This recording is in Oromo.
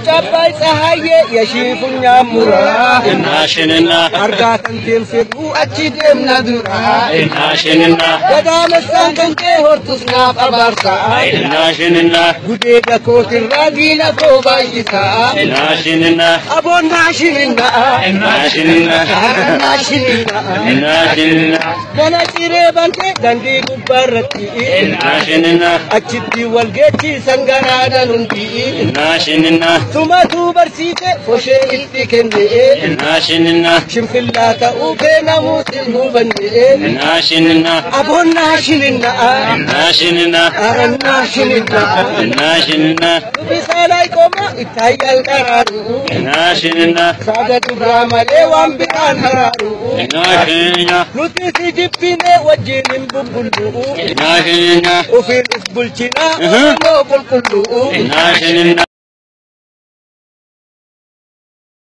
Mucaa Tsahaayee yashii funyaan muraa. Innaashininna. Argaa kan deemsifuu achi deemna duraa. Innaashininna. Gadaamessaan kan kee hortus naaf abaarsaa. Innaashininna. Gudeeda kootirraa diina koo baay'isaa. Innaashininna. Aboonnaashininna. Innaashininna. Harannaashininna. Innaashininna. Kana ciree bantee dandii gubbaarratti. Innaashininna. Achitti wal geechisan garaadhaan hundi. Innaashininna. Tumatu barsiise foshee itti kenne. Innaashininna. Shinfillaa ta'uu kee namuutti hin hubanne. Innaashininna. Aboonnaashininna. Innaashininna. Harannaashininna. Innaashininna. Dubbisaa qooma ittaayyaal qaraaru. Innaashininna. Saada duraa malee waan biraan haraaru. Innaashininna. Nuti si jibbine wajjin hin bubbullu. Innaashininna. Ofiin uf bulchinaa Oromoo qulqulluu. Innaashininna.